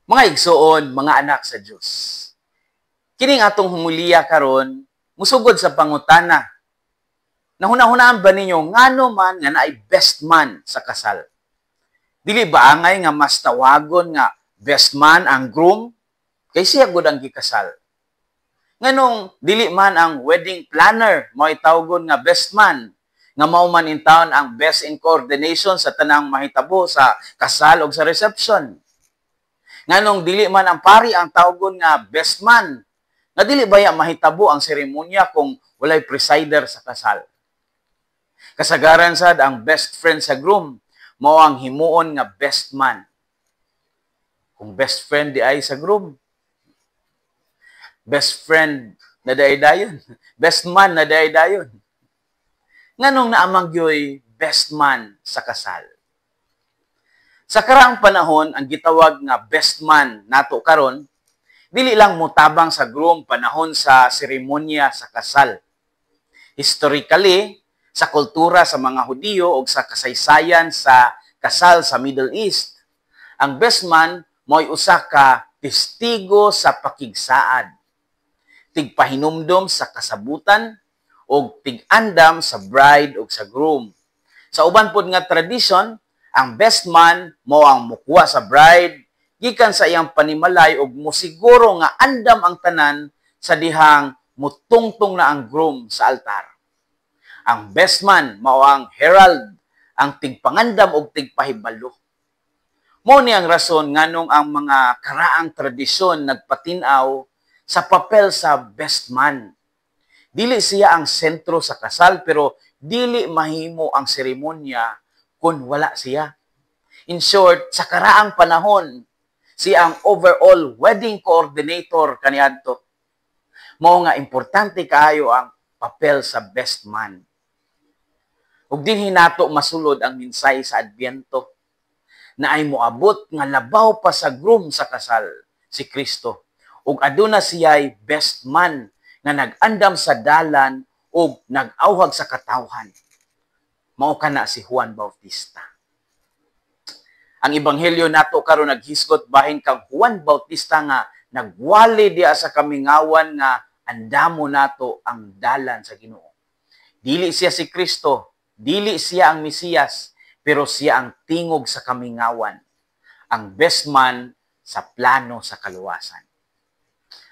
Mga igsuon, mga anak sa Dios. Kining atong humuliya karon musugod sa pangutana. Nahuna-hunaan ba ninyo ngano man nga naay best man sa kasal? Dili ba angay nga mas tawagon nga best man ang groom kay siya gud ang gikasal? Nganong dili man ang wedding planner mao tawgon nga best man, nga mao man in town ang best in coordination sa tanang mahitabo sa kasal og sa reception? Nganong dili man ang pari ang tawgon nga best man, nga dili baya mahitabo ang seremonya kung walay presider sa kasal? Kasagaran sad, ang best friend sa groom mao ang himuon nga best man. Kung best friend di ay sa groom, best friend na diay dayon, best man na diay dayon. Nganong naa man gyoy best man sa kasal? Sa karaang panahon, ang gitawag nga best man nato karon, dili lang mutabang sa groom panahon sa seremonya sa kasal. Historically, sa kultura sa mga Hudiyo o sa kasaysayan sa kasal sa Middle East, ang best man mo'y usa ka testigo sa pakigsaad, tigpahinumdom sa kasabutan o tig-andam sa bride o sa groom. Sa uban pod nga tradisyon, ang best man mao ang mukuha sa bride gikan sa iyang panimalay ug mosiguro nga andam ang tanan sa dihang mutungtong na ang groom sa altar. Ang best man mao ang herald, ang tigpangandam og tigpahibalo. Mao ni ang rason nganong ang mga karaang tradisyon nagpatin-aw sa papel sa best man. Dili siya ang sentro sa kasal, pero dili mahimo ang seremonya kung wala siya. In short, sa karaang panahon, siya ang overall wedding coordinator kaniadto. Mao nga importante kaayo ang papel sa best man. Ug dinhi nato masulod ang mensahe sa Adbyento na ay moabot nga labaw pa sa groom sa kasal, si Kristo. Ug aduna siya'y best man nga nag-andam sa dalan ug nag-awhag sa katawhan. Mao kana si Juan Bautista. Ang ebanghelyo nato karon naghisgot bahin kang Juan Bautista nga nagwali diha sa kamingawan nga andamo nato ang dalan sa Ginoo. Dili siya si Kristo, dili siya ang Mesiyas, pero siya ang tingog sa kamingawan, ang best man sa plano sa kaluwasan.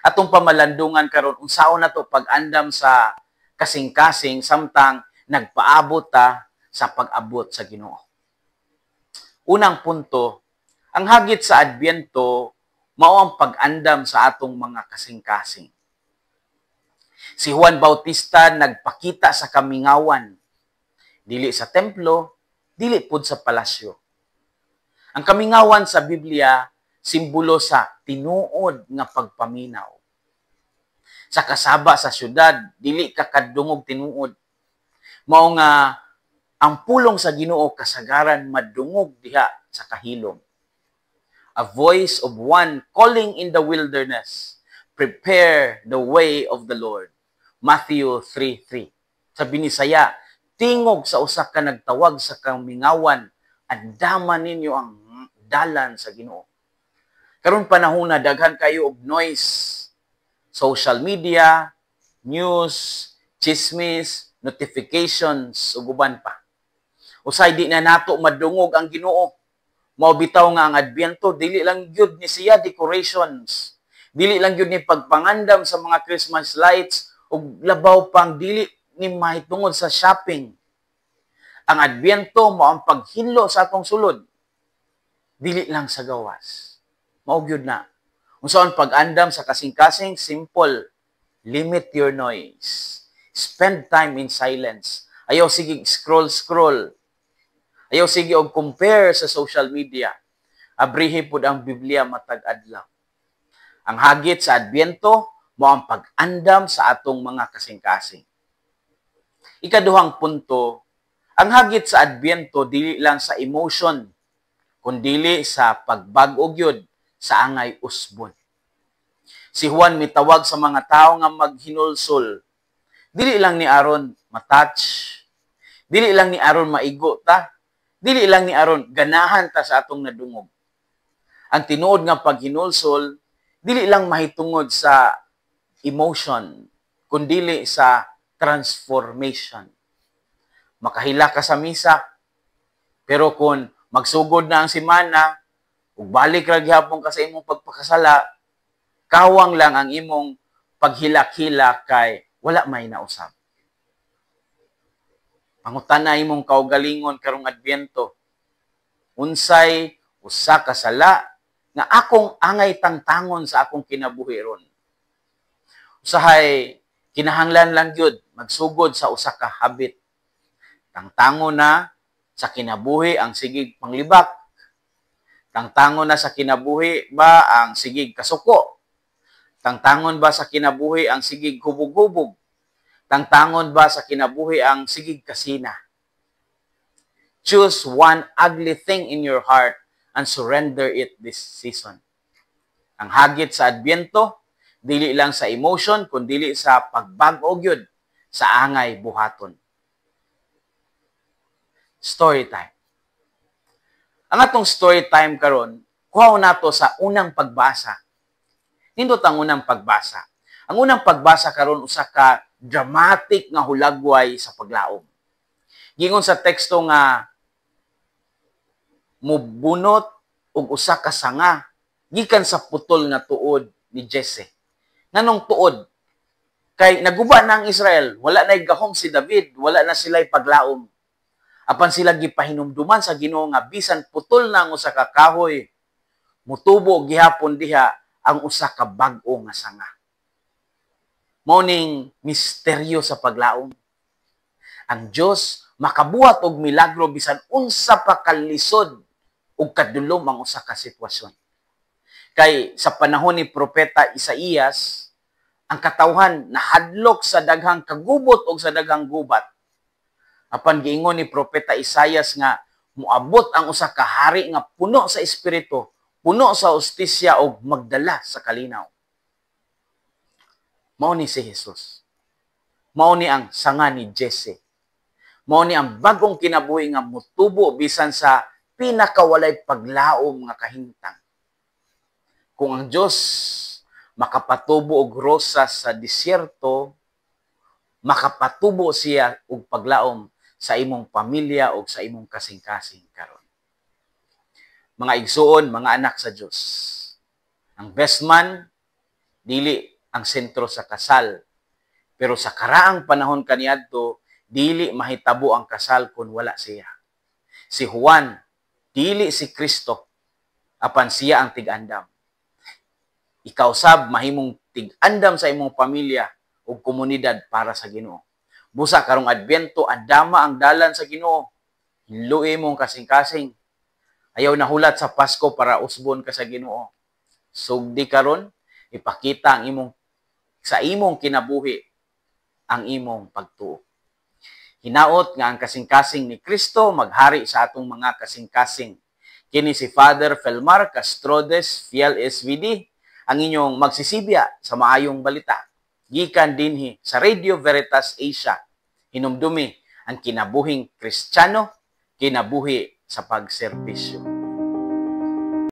Atong pamalandungan karon, unsaon nato pag-andam sa kasing-kasing samtang nagpaabot ta sa pag-abot sa Ginoo? Unang punto, ang hagit sa Adbyento mao ang pag-andam sa atong mga kasing-kasing. Si Juan Bautista nagpakita sa kamingawan, dili sa templo, dili pud sa palasyo. Ang kamingawan sa Biblia simbolo sa tinuod nga pagpaminaw. Sa kasaba sa syudad, dili ka kadungog tinuod. Mao nga ang pulong sa Ginoo kasagaran madungog diha sa kahilom. "A voice of one calling in the wilderness, prepare the way of the Lord." Matthew 3:3. Sa Binisaya, "Tingog sa usa ka nagtawag sa kamingawan, andama ninyo ang dalan sa Ginoo." Karon panahon na daghan kayo og noise, social media, news, chismis, notifications ug uban pa. Usay di na nato madungog ang Ginoo. Mao bitaw nga ang Adbyento dili lang gyud ni siya decorations. Dili lang gyud ni pagpangandam sa mga Christmas lights ug labaw pang dili ni mahitungod sa shopping. Ang Adbyento mao ang paghinlo sa atong sulod. Dili lang sa gawas. Mao gyud na. Unsaon pag-andam sa kasing-kasing? Simple. Limit your noise. Spend time in silence. Ayaw sige scroll scroll. Ayaw sige og compare sa social media. Abrihi pud ang Biblia matag adlaw. Ang hagit sa Adbyento mao ang pag-andam sa atong mga kasing-kasing. Ikaduhang punto, ang hagit sa Adbyento dili lang sa emotion, kundili sa pagbag-o gyud sa angay usbon. Si Juan mitawag sa mga tao nga maghinulsol. Dili lang ni aron matouch, dili lang ni aron maigo ta, dili lang ni aron ganahan ta sa atong nadungog. Ang tinuod nga paghinulsol dili lang mahitungod sa emotion, kundili sa transformation. Makahilak ka sa misa, pero kung magsugod na ang simana, ug balik ra gihapon ka sa imong pagpakasala, kawang lang ang imong paghilak-hilak kay wala may nausab. Pangutana imong kaugalingon karong Adbyento. Unsay usa ka sala nga akong angay tangtangon sa akong kinabuhi ron? Usahay kinahanglan lang gyud magsugod sa usa ka habit. Tangtangon na sa kinabuhi ang sigig panglibak. Tangtangon na sa kinabuhi ba ang sigig kasuko? Tangtangon ba sa kinabuhi ang sigig hubog-hubog? Tangtangon ba sa kinabuhi ang sigig kasina? Choose one ugly thing in your heart and surrender it this season. Ang hagit sa Adbyento, dili lang sa emotion, kundili sa pagbag-o gyud sa angay buhaton. Story time. Ang atong story time karon, kuha nato sa unang pagbasa. Nindot ang unang pagbasa. Ang unang pagbasa karon, usa ka dramatic nga hulagway sa paglaom. Gingon sa teksto nga mubunot og usa ka sanga gikan sa putol nga tuod ni Jesse. Nganong tuod? Kay naguba na ang Israel, wala na gahom si David, wala na sila'y paglaom. Apan sila gipahinumduman sa Ginoo nga bisan putol na ang usa ka kahoy, mutubo gihapon diha ang usa ka bag-o nga sanga. Mao ning misteryo sa paglaom. Ang Dios makabuhat og milagro bisan unsa pa kalisod ug kadulom ang usa ka sitwasyon. Kay sa panahon ni Propeta Isaías, ang katawhan nahadlok sa daghang kagubot og sa daghang gubat. Apan giingon ni Propeta Isayas nga moabot ang usa ka hari nga puno sa espiritu, puno sa hustisya ug magdala sa kalinaw. Mao ni si Jesus. Mao ni ang sanga ni Jesse. Mao ni ang bagong kinabuhi nga mutubo bisan sa pinakawalay paglaom nga kahintang. Kung ang Dios makapatubo og rosas sa disyerto, makapatubo siya og paglaom sa imong pamilya o sa imong kasing-kasing karon. Mga igsuon, mga anak sa Dios. Ang best man dili ang sentro sa kasal. Pero sa karaang panahon kaniadto, dili mahitabo ang kasal kung wala siya. Si Juan, dili si Kristo, apan siya ang tig-andam. Ikaw sab mahimong tig-andam sa imong pamilya ug komunidad para sa Ginoo. Busa karong Adbyento, andama ang dalan sa Ginoo. Hinloi mong kasing-kasing. Ayaw na hulat sa Pasko para usbon ka sa Ginoo. Sugdi karon, ipakita ang imong sa imong kinabuhi ang imong pagtuo. Hinaot nga ang kasing-kasing ni Kristo maghari sa atong mga kasing-kasing. Kini si Father Felmar Castrodes, Fiel SVD, ang inyong magsisibya sa maayong balita. Gikan dinhi sa Radio Veritas Asia. Hinumdumi ang kinabuhing Kristiyano, kinabuhi sa pagserbisyo.